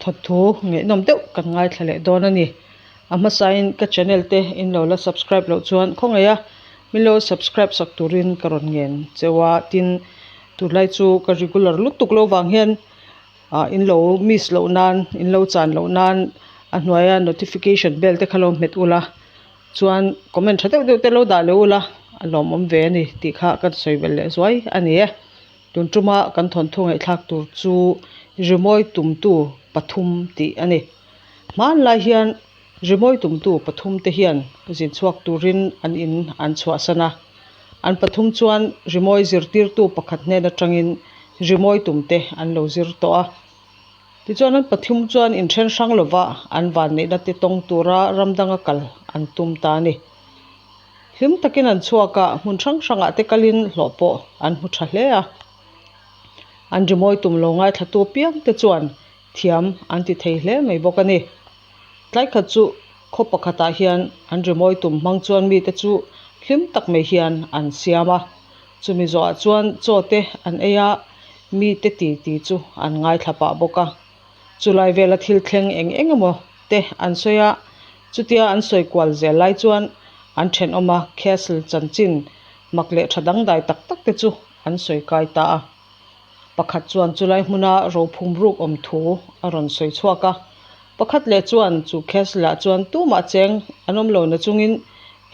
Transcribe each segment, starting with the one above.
Thawnthu ngaihnawm deuh kan ngaithla leh dawn a ni. A hmasain ka channel te in lo la subscribe loh chuan khawngaih a min lo subscribe sak turin ka rawn ngen cheu a, tin tunlai chu ka regular lutuk lo vang hian ah in lo miss loh nan in lo chan loh nan a hnuaia notification bell te kha lo hmet ula chuan comment tha deuh deuh te lo dah leh ula a lawmawm ve a ni tih kha ka sawi belh leh zuai a ni e. Tun tuma kan thawnthu ngaihthlak tur chu rimawi tumtu pathum tih a ni. Hmanlai hian rimawi tumtu pathum te hian zin chhuak turin an in an chhuahsan a. An pathum chuan rimawi zirtirtu pakhat hnen atangin rimawi tumte an lo zir tawh a. Tichuan an pathum chuan inthen hrang lova an vanneihna te tawng tura ram danga kal an tum ta a ni. Hlim takin an chhuak a, hmun hrang hrangah te kalin hlawh pawh an hmu tha hle a. An rimawi tum lo ngaithlatu apiang te chuan thiam an ti thei hle mai bawk a ni. Tlai khat chu khaw pakhatah hian an rimawi tum hmang chuan mite chu hlim tak mai hian an siam a. Chumi zawhah chuan chaw te an ei a, mite ti ti chu an ngaithla pah bawk a. Chulai vela thil thleng eng eng emaw te an sawi a, chutia an sawi kual zel lai chuan an thenawm a castle chanchin mak leh tha dangdai tak tak te chu an sawi kai ta a. Pakhat chuan chulai hmuna rophum ruk awm thu a rawn sawi chhuak a, pakhat leh chuan chu castle ah chuan tumah cheng an awm lo na chungin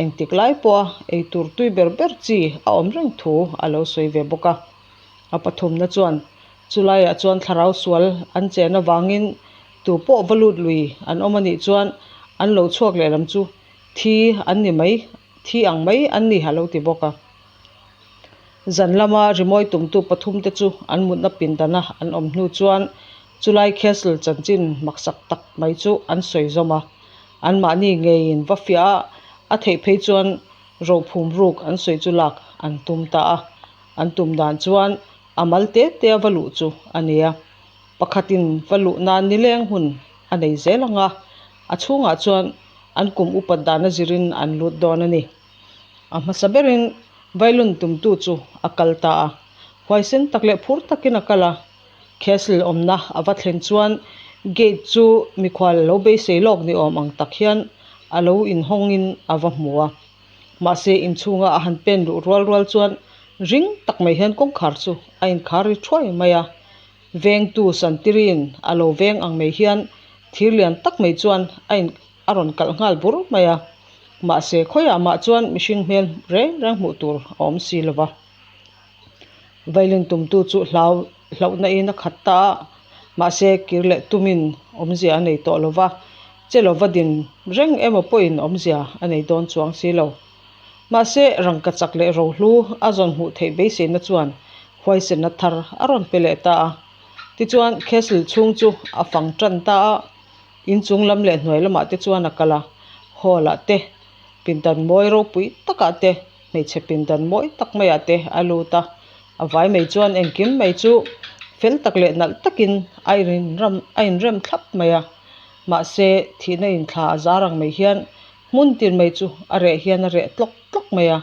engtik lai pawha eitur tui ber ber chi a awm reng thu a lo sawi ve bawk a. A pathumna chuan Chulaiah chuan thlarau sual an chen avangin tu pawh va lut lui an awm a nih chuan an lo chhuak leh lam chu thi an ni mai, thi ang mai an ni a lo ti bawk a. Zan lama rimawi tumtu pathumte chu an mutna pindana an awm hnu chuan chulai castle chanchin maksak tak mai chu an sawi zawm a. Anmahni ngeiin va fiah a, a theih phei chuan rophum ruk an sawi chu lak an tum ta a. An tum dan chuan A mal te te a va luh chu a nia. Pakhatin va luh nan nileng hun a nei zel ang a, a chhungah chuan an kum upat dan a zirin an lut dawn a ni. A hmasa berin violin tumtu chu a kal ta a, huaisen tak leh phur takin a kal a. Castle awmna a va thlen chuan gate chu mikhual lo beisei lawk ni awm ang tak hian a lo inhawngin a va hmu a. Mahse, inchhunga a han pen luh rual rual chuan ring tak mai hian kawngkhar chu a inkhar ri thuai mai a. Vengtu Santiri'n a lo veng ang mai hian thir lian tak mai chuan a in a rawn kalh nghal bur mai a. Mahse, khawiah mah chuan mihring hmel reng reng hmuh tur a awm si lo va. Violin tumtu chu hlau hlauhna in a khat ta a, mahse kir leh tumin awmzia a nei tawh lo va, che lova din reng emaw pawhin awmzia a nei dawn chuang si lo. Mahse rangka chak leh rohlu a zawn hmuh theih beiseina chuan huaisenna thar a rawn pe leh ta a. Tichuan castle chhung chu a fang tan ta a, inchung lam leh hnuai lamah te chuan a kal a, hall ah te pindan mawi ropui takah te Hmeichhe pindan mawi tak maiah te a lut a, a vai mai chuan engkim mai chu fel tak leh nalh takin a inram a inrem thlap mai a, mahse thihna inthla a zar ang mai hian hmun tin mai chu a reh hian a reh tlawk tlawk mai a,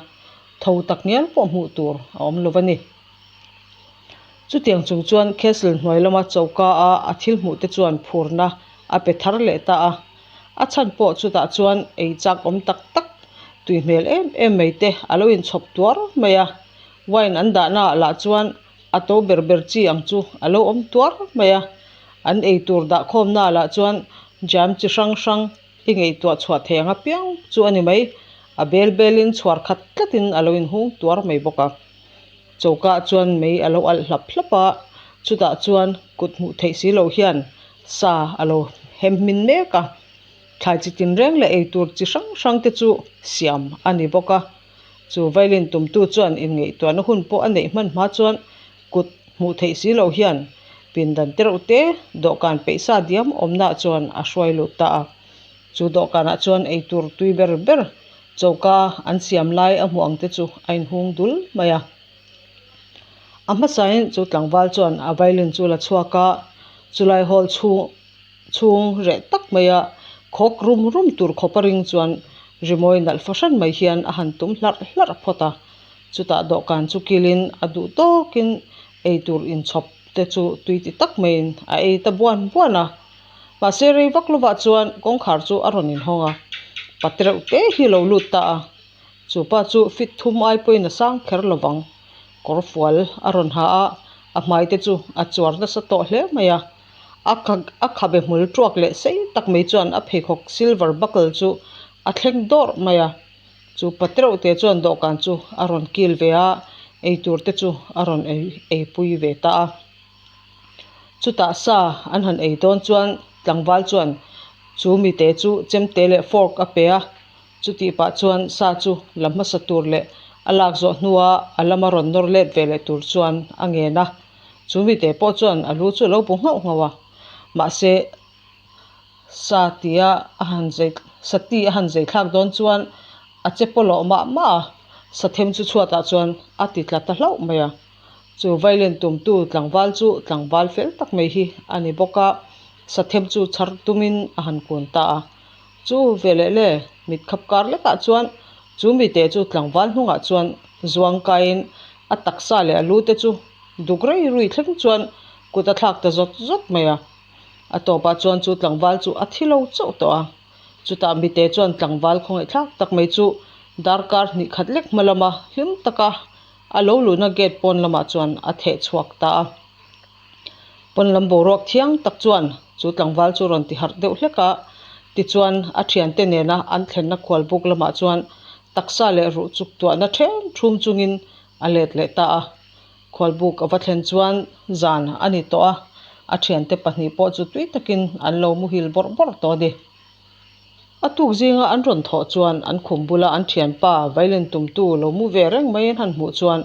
tho tak ngial pawh hmuh tur a awm lo a ni. Chutiang chung chuan castle hnuai lama choka a a thil hmuh te chuan phurna a pe thar leh ta a, a chhan pawh chutah chuan ei chak awm tak tak tui hmel em em mai te a lo inchhawp tuar mai a, wine an dahna ah lah chuan a to ber ber chi ang chu a lo awm tuar mai a, an ei tur dah khawmna ah lah chuan jam chi hrang hrang i ngaihtuah chhuah thei ang apiang chu a ni mai, a bel belin chhuar khat tlatin a lo inhung tuar mai bawk a. Choka chuan mei a lo alh hlap hlap a, chutah chuan kut hmuh theih si loh hian sa a lo hem hmin mek a, thlai chi tinreng leh eitur chi hrang hrang te chu siam a ni bawk a. Chu violin tumtu chuan inngaihtuahna hun pawh a neih hman hma chuan kut hmuh theih si loh hian pindan te reuh te dawhkan peihsa diam awmnaah chuan a hruai lut ta a. Chu dawhkanah chuan eitur tui ber ber Choka an siam lai a hmuh ang te chu a inhung dul mai a. A hmasain chu tlangval chuan a violin chu la chhuak a, chulai hall chhung chhung reh tak maia khawk rum rum tur khawpa ring chuan rimawi nalh fahran mai hian a han tum hlarh hlarh phawt a. Chutah dawhkan chu kilin a duh tawkin eitur inchhawp te chu tui ti tak maiin a ei ta buan buan a. Mahse rei vak lovah chuan kawngkhar chu a rawn inhawng a, pa tereuh te hi a lo lut ta a. Chu pa chu fit thum ai pawhin a sang kher lovang. Kawr fual a rawn ha a, a hmai te chu a chuar nasa tawh hle mai a. A kha a khabe hmul tuak leh sei tak mai chuan a pheikhawk silver buckle chu a thleng dawrh mai a. Chu pa tereuh te chuan dawhkan chu a rawn kil ve a, eitur te chu a rawn ei eipui ve ta a. Chutah sa an han ei dawn chuan tlangval chuan chu mite chu chemte leh fork a pe a, chutih pah chuan sa chu la hmasa tur leh a lak zawh hnua a lama rawn nawr let ve leh tur chuan a ngen a. Chu mite pawh chuan a lu chu a lo bu nghauh nghauh a, mahse sa tia a han zei sati a han zei thlak dawn chuan a che pawlawh mah mah a, sa them chu chhuatah chuan a ti tla ta hlauh mai a. Chu violin tumtu tlangval chu tlangval fel tak mai hi a ni bawk a, sathem chu chhar tumin a han kun ta a. Chu veleh le mit khap kar lekah chuan chu mite chu tlangval hnungah chuan zuang kaiin a taksa leh a lu te chu duk rei rui thleng chuan kut a thlak ta zawt zawt mai a. A tawpah chuan chu tlangval chu a thi lo chauh tawh a. Chutah mite chuan tlangval khawngaihthlak tak mai chu darkar hnih khat lek hma lama hlim taka A lo luhna gate pawn lamah chuan a theh chhuak ta a. Pawn lam boruak thiang tak chuan chu tlangval chu rawn ti harh deuh hlek a, tichuan a thiante nena an thlenna khual buk lamah chuan taksa leh ruh chuk tuahna then thum chungin a let leh ta a. Khual buk a va thlen chuan zan a ni tawh a, a thiante pahnih pawh chu tui takin an lo muhil bawrh bawrh tawh a ni. A tuk zinga an rawn thawh chuan an khum bula an thianpa violin tumtu lo mu ve reng mai an han hmuh chuan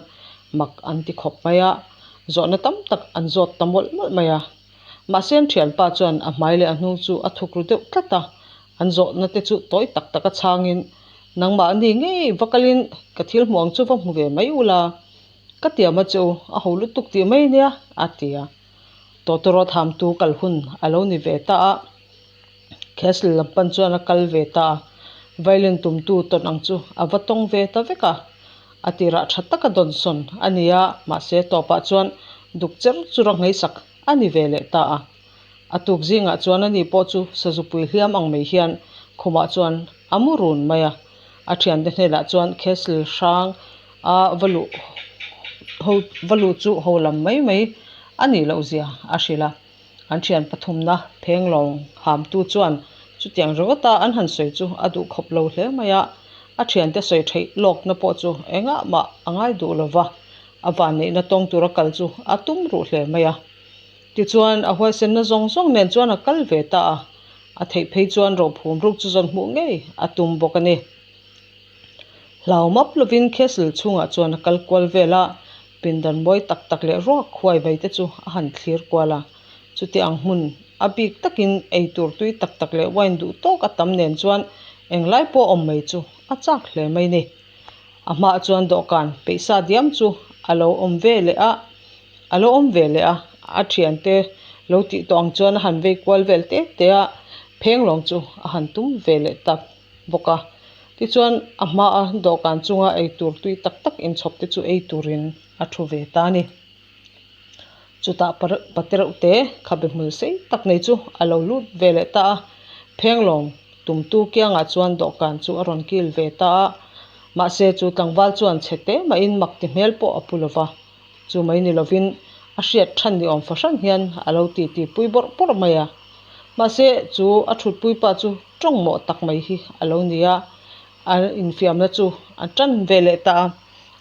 mak an ti khawp mai a, zawhna tam tak an zawt ta mawlh mawlh mai a. Mahse an thianpa chuan a hmai leh a hnung chu a thuk ru deuh tlat a, an zawhna te chu tawi tak taka chhangin, Nangmahni ngei va kalin ka thil hmuh ang chu va hmu ve mai ula, ka tiam a che u, a ho lutuk tih mai nia, a ti a. Tawtawrawt hamtu kal hun a lo ni ve ta a. Castle lam pan chuan a kal ve ta a, violin tumtu tawn ang chu a va tawng ve ta vek a. A tirah tha taka dawnsawn a ni a, mahse tawpah chuan duk cher chur a ngheisak a ni ve leh ta a. A tuk zingah chuan ani pawh chu sazupui hliam ang mai hian khumah chuan a mu run mai a. A thiante hnenah chuan Castle hrang a va luh ho va luh chu ho lam mai mai a nih loh zia a hrilh a. An thian pathumna phenglawng hamtu chuan chutiang ringawta an han sawi chu a duh khawp lo hle mai a, a thiante sawi theih lawkna pawh chu engah mah a ngai duh lo va, a vanneihna tawng tura kal chu a tum ruh hle mai a. Tichuan a huaisenna zawng zawng nen chuan a kal ve ta a, a theih phei chuan rophum ruk chu zawn hmuh ngei a tum bawk a ni. Hlau map lovin castle chhungah chuan a kal kual vel a, pindan mawi tak tak leh ruak huai mai te chu a han thlir kual a. Chuti ang hmun a bik takin eitur tui tak tak leh wine duh tawk a tam nen chuan englai pawh awm mai chu a chak hle mai ni. A hmaah chuan dawhkan peihsa diam chu a lo awm ve leh a, a lo awm ve leh a, a thiante lo tih tawh ang chuan a han vei kual vel te te a, phenglawng chu a han tum ve leh tak. bawk a. Tichuan a hmaa dawhkan chunga eitur tui tak tak inchhawp te chu ei turin a thu ve ta a ni. Chutah patereuh te khabe hmul sei tak nei chu a lo lut ve leh ta a. Phenglawng tumtu kiangah chuan dawhkan chu a rawn kil ve ta a. Mahse chu tlangval chuan chhe te mahin mak ti hmel pawh a pu lova. Chu mai ni lovin a hriat than ni awm fahran hian a lo ti ti pui bawrh bawrh mai a. Mahse chu a thutpui pa chu tawng mawh tak mai hi a lo ni a, a infiamna chu a tan ve leh ta a.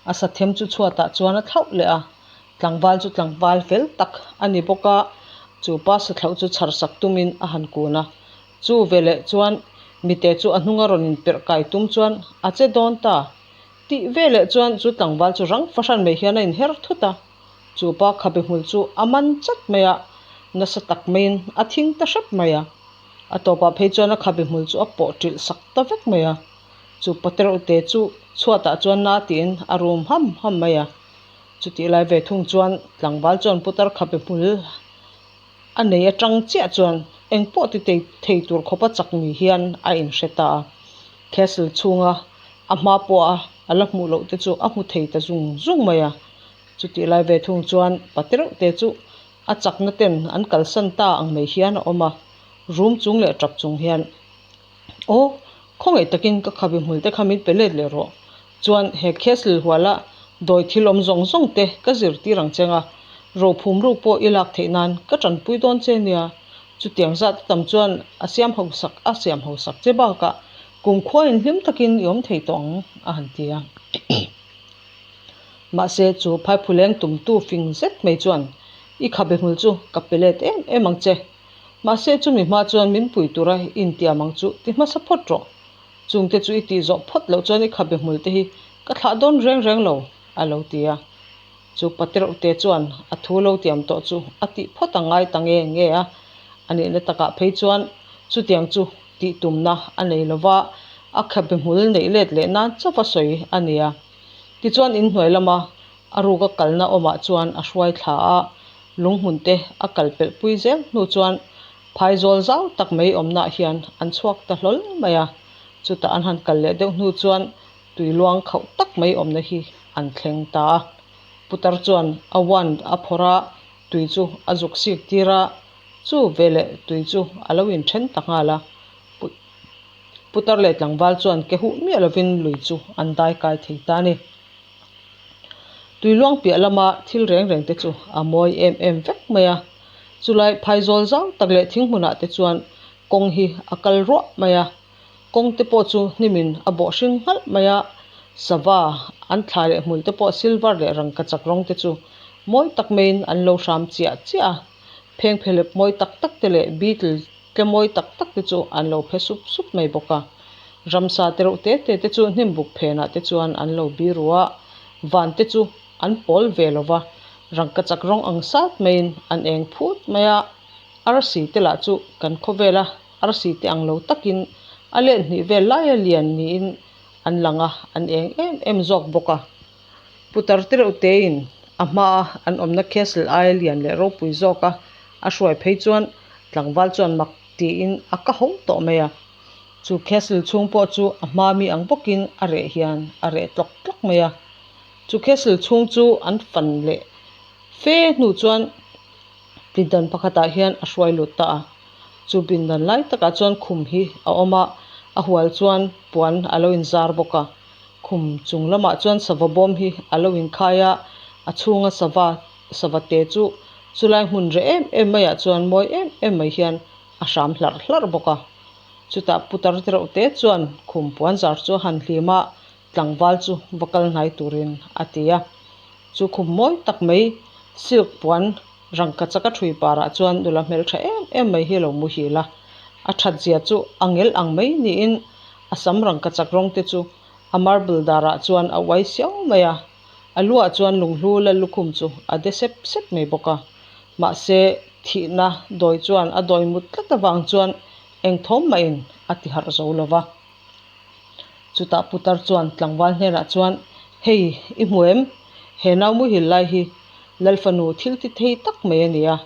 A sathem chu chhuatah chuan a thlauh leh a, tlangval chu tlangval fel tak a ni bawk a, chu pa sathlauh chu chhar sak tumin a han kun a. Chu veleh chuan mite chu a hnunga rawn inperh kai tum chuan a che dawn ta. Tih veleh chuan chu tlangval chu rang fahran mai hian a inher thut a, chu pa khabe hmul chu a man chat mai a, nasa tak maiin a thing ta hrep mai a. A tawpah phei chuan a khabe hmul chu a pawh ṭilh sak ta vek mai a, chu patereuhte chu chhuatah chuan na tiin a rum ham ham mai a. Chutih lai ve thung chuan tlangval chuan putar khabe hmul a nei atang chiah chuan engpawh ti thei tur khawpa chak ni hian a inhre ta a. Castle chhunga a hma pawha a la hmuh loh te chu a hmu thei ta zung zung mai a. Chutih lai ve thung chuan pa tereuh te chu a chakna ten an kalsan ta ang mai hian a awm a. Rum chung leh tap chung hian, Aw, khawngaih takin ka khabe hmul te kha min pe let leh rawh. Chuan he castle huala dawi thil awm zawng zawng te ka zirtir ang cheng a, rophum ruk pawh i lak theih nan ka tanpui dawn che nia. Chutiang zat a tam chuan a siam hausak a siam hausak che bakah kumkhuain hlim takin i awm thei tawh ang, a han ti a. Mahse chu phaiphuleng tumtu fing zet mai chuan i khabe hmul chu ka pe let em em ang che. Mahse chumi hma chuan min pui tura intiam ang chu ti hmasa phawt rawh. Chungte chu i tih zawh phawt loh chuan i khabe hmul te hi ka thlah dawn reng reng lo, a lo ti a. Chu patereuhte chuan a thu lo tiam tawh chu a tih phawt a ngai ta nge nge a. A nihna takah phei chuan chutiang chu tih tumna a nei lo va, a khabe hmul neih let leh nan chauh a sawi a ni a. Tichuan inhnuai lama a ruka kalna awmah chuan a hruai thla a, lunghmun te a kal pelh pui zel hnu chuan phaizawl zau tak mai awmnaah hian an chhuak ta hlawl mai a. Chutah an han kal leh deuh hnu chuan tui luang khauh tak mai awmna hi an thleng ta a. Putar chuan a wand a phawrh a, tui chu a zuk sik tir a, chu veleh tui chu a lo inthen ta nghal a. Putar leh tlangval chuan ke huh miah lovin lui chu an dai kai thei ta a ni. Tui luang piah lama thil reng reng te chu a mawi em em vek mai a. Chulai phaizawl zau tak leh thing hmunah te chuan kawng hi a kal ruah mai a. Kawng te pawh chu hnimin a bawh hring nghalh mai a. Sava an thla leh hmul te pawh silver leh rangkachak rawng te chu mawi tak maiin an lo hram chiah chiah a. Phengphehlep mawi tak tak te leh beetle Tle mawi tak tak te chu an lo phe sup sup mai bawk a. Ramsa te reuh te te te chu hnim buk phenah te chuan an lo biru a, van te chu an pawl ve lo va, rangkachak rawng ang sat maiin an eng phut mai a. Arsi te lah chu kan khawvela arsi te ang lo takin a let hnih vel laia lian niin an lang a, an eng em em zawk bawk a. Putar te reuh tein a hmaa an awmna castle aia lian leh ropui zawka a hruai phei chuan tlangval chuan mak tiin a ka ho tawh mai a. Chu castle chhung pawh chu a hma mi ang bawkin a reh hian a reh tlawk tlawk mai a. Chu castle chhung chu an fan leh fe hnu chuan pindan pakhatah hian a hruai lut ta a. Chu pindan lai takah chuan khum hi a awm a, a hual chuan puan a lo inzar bawk a. Khum chung lamah chuan sava bawm hi a lo inkhai a, a chhunga sava sava te chu chulai hmun reh em em maiah chuan mawi em em mai hian a hram hlarh hlarh bawk a. Chutah putar te reuh te chuan khum puan zar chu a han hlim a, tlangval chu va kal hnai turin a ti a. Chu khum mawi tak mai silk puan rangkachak a thui parah chuan nula hmeltha em em mai hi a lo muhil a, a that zia chu a ngel ang mai niin A sam rangkachak rawng te chu a marble darah chuan a uai siau mai a, a luah chuan lunghlu lal lukhum chu a de sep sep mai bawk a. Mahse, thihna dawi chuan a dawi mut tlat avang chuan eng thawm mahin a ti harh zo lo va. Chutah putar chuan tlangval hnenah chuan, Hei, i hmu em? He nau muhil lai hi Lalfanu thil ti thei tak mai a ni a.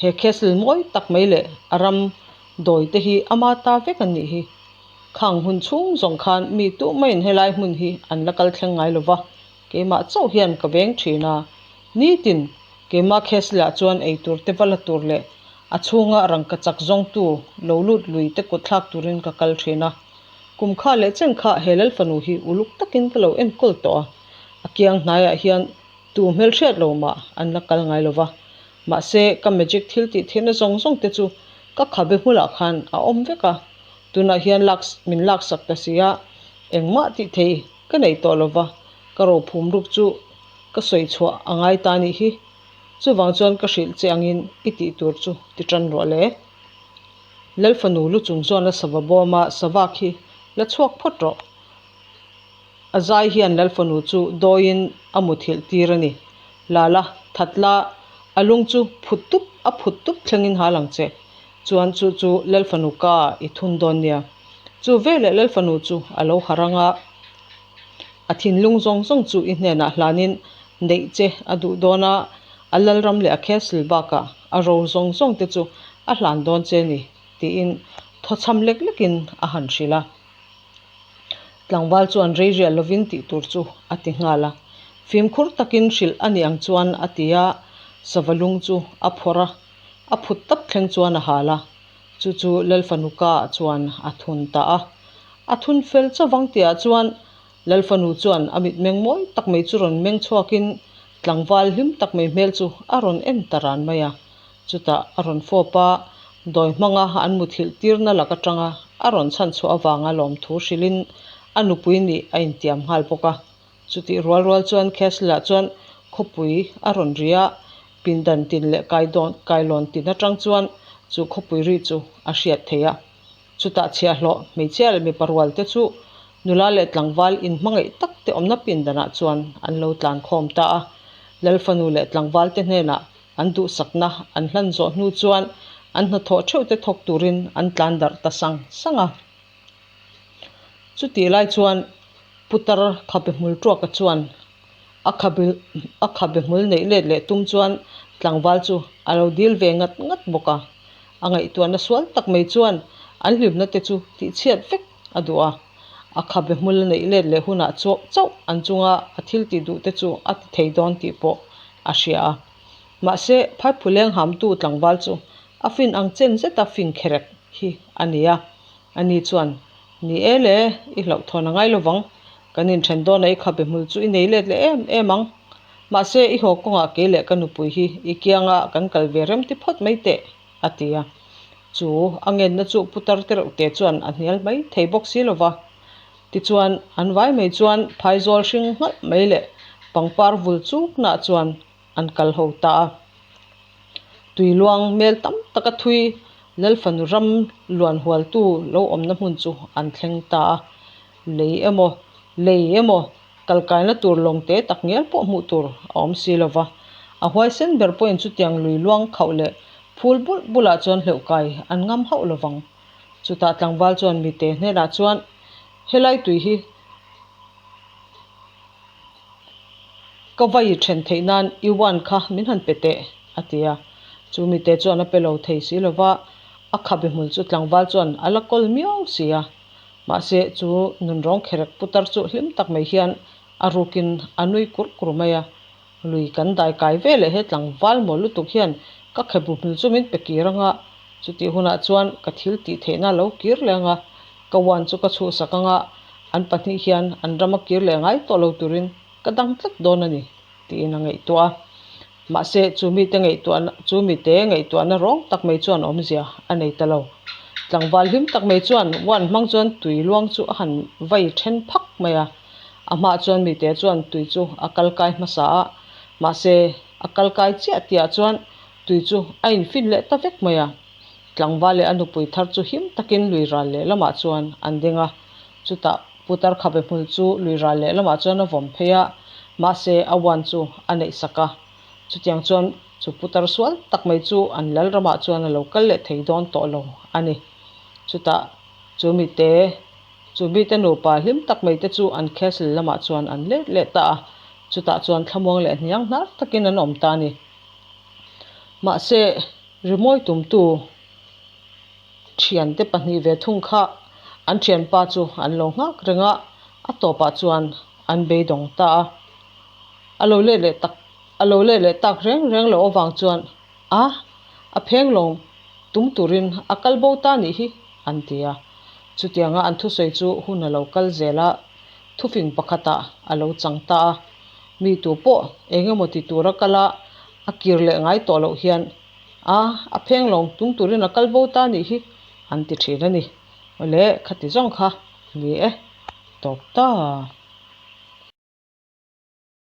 He castle mawi tak mai leh a ram dawi te hi ama ta vek an nih hi. Khang hun chhung zawng khan mi tuh maiin helai hmun hi an la kal thleng ngai lo va, keimah chauh hian ka veng thin a. Nitin, keimah Castle-ah chuan eitur te va la tur leh a chhunga rangkachak zawngtu lo lut lui te kut thlak turin ka kal thin a. Kum kha leh chen kha he Lalfanu hi uluk takin ka lo enkawl tawh a, a kiang hnaiah hian tu hmelhriat lo mah an la kal ngai lo va. Mahse, ka magic thil tih theihna zawng zawng te chu ka khabe hmulah khan a awm vek a. Tunah hian lak min laksak ta si a, engmah tih thei ka nei tawh lo va, ka rophum ruk chu ka sawi chhuah a ngai ta nih hi. Chuvang chuan ka hrilh che angin i tih tur chu ti tan rawh le. Lalfanu lu chung zawna sava bawma savak hi la chhuak phawt rawh. A zai hian Lalfanu chu dawiin a muthilh tir a ni. Lala, Thatla, a lung chu phut tup a phut tup thlengin hal ang che. Chuan chu chu Lalfanu ka i thun dawn nia. Chu veleh Lalfanu chu a lo harh ang a, a thinlung zawng zawng chu i hnenah hlanin neih che a duh dawn a, a Lalram leh a castle bakah a ro zawng zawng te chu a hlan dawn che ni, tiin thawchham lek lekin a han hrilh a. Tlangval chuan rei riah lovin tih tur chu a ti nghal a. Fimkhur takin hrilh a ni ang chuan a ti a, sava lung chu a phawrh a, a phut tap thleng chuan a hal a. Chu chu Lalfanu ka chuan a thun ta a. A thun fel chauh tihah chuan Lalfanu chuan a mitmeng mawi tak mai chu rawn meng chhuakin tlangval hlim tak mai hmel chu a rawn en ta ran mai a. Chutah a rawn fawp a, dawi hmanga an muthilh tirna lak atanga a rawn chhan chhuah avanga lawmthu hrilhin a nupui nih a intiam nghal bawk a. Chutih rual rual chuan Castle-ah chuan khawpui a rawn ri a, pindan tin leh kailawn tin atang chuan chu khawpui ri chu a hriat theih a. Chutah chhiahhlawh hmeichhia leh mipa rual te chu nula leh tlangval inhmangaih tak te awmna pindanah chuan an lo tlan khawm ta a. Lalfanu leh tlangval te hnenah an duhsakna an hlan zawh hnu chuan an hnathawh theuh te thawk turin an tlan darh ta sang sang a. Chutih lai chuan Putar khabe hmul tuaka chuan a khabe a khabe hmul neih let leh tum chuan tlangval chu a lo dil ve ngat ngat bawk a. A ngaihtuahna sual tak mai chuan an hlimna te chu tihchhiat vek a duh a. A khabe hmul a neih let leh hunah chauh an chunga a thil tih duh te chu a ti thei dawn tih pawh a hria a. Mahse, phaiphuleng hamtu tlangval chu a fin ang chen zeta fin kherek hi a ni a. Ani chuan, Ni e le, i hlauhthawn a ngai lovang. Kan inthen dawnah i khabe hmul chu i nei let leh em em ang. Mahse, i haw kawngah kei leh ka nupui hi i kianga kan kal ve rem ti phawt mai teh, a ti a. Chu a ngenna chu putar te reuh te chuan a hnial mai thei bawk si lova. Tichuan, an vai mai chuan phaizawl hring nghalh mai leh pangpar vul chuknaah chuan an kal ho ta a. Tui luang mel tam taka thui Lalfanu ram luan hualtu lo awmna hmun chu an thleng ta a. Lei emaw, lei emaw, kalkaina tur lawng te tak ngial pawh hmuh tur a awm si lo va. A huaisen ber pawhin chutiang lui luang khauh leh phul bulh bulah chuan hleuhkai an ngam hauh lo vang. Chutah tlangval chuan mite hnenah chuan, Helai tui hi Ka vai then theih nan i uan kha min han pe teh, a ti a. Chu mite chuan a pe lo thei si lo va, a khabe hmul chu tlangval chuan a la kawl miau si a. Mahse, chu nunrawng kherek putar chu hlim tak mai hian a rukin a nui kur kur mai a. Lui kan dai kai ve leh he tlangval maw lutuk hian ka khebu hmul chu min pe kir anga, chutih hunah chuan ka thil tih theihna a lo kir leh anga, Ka uan chu ka chhuhsak anga an pahnih hian an ram a kir leh ngai tawh lo turin ka dang tlat dawn a ni, tiin a ngaihtuah a. Mahse, chu mite ngaihtuahna chu mite ngaihtuahna rawng tak mai chuan awmzia a nei ta lo. Tlangval hlim tak mai chuan uan hmang chuan tui luang chu a han vai then phak mai a. A hmaah chuan mite chuan tui chu a kal kai hmasa a, mahse, a kal kai chiah tihah chuan tui chu a infin leh ta vek mai a. Tlangval leh a nupui thar chu him takin lui ral leh lamah chuan an ding a. Chutah Putar khabe hmul chu lui ral leh lamah chuan a vawm phei a, mahse a uan chu a neih sak a. Chutiang chuan chu Putar sual tak mai chu an lal ramah chuan a lo kal leh thei dawn tawh lo a ni. Chutah chu mite chu mite nupa hlim tak mai te chu an castle lamah chuan an let leh ta a, chutah chuan thlamuang leh hniang hnar takin an awm ta a ni. Mahse. Rimawi tumtu thiante pahnih ve thung kha an thianpa chu an lo nghak reng a, a tawpah chuan an beidawng ta a. A lo let leh tak a lo let leh tak reng reng loh avang chuan a a pheng lo tum turin a kal bo ta nih hi an ti a. Chutianga an thusawi chu hun a lo kal zel a, thufing pakhatah a lo chang ta a. Mi tu pawh eng emaw ti tura kal a, a kir leh ngai tawh loh hian a a pheng lo tum turin a kal bo ta nih hi an ti thin a ni. Awle khati zawng kha ni e, tawp ta.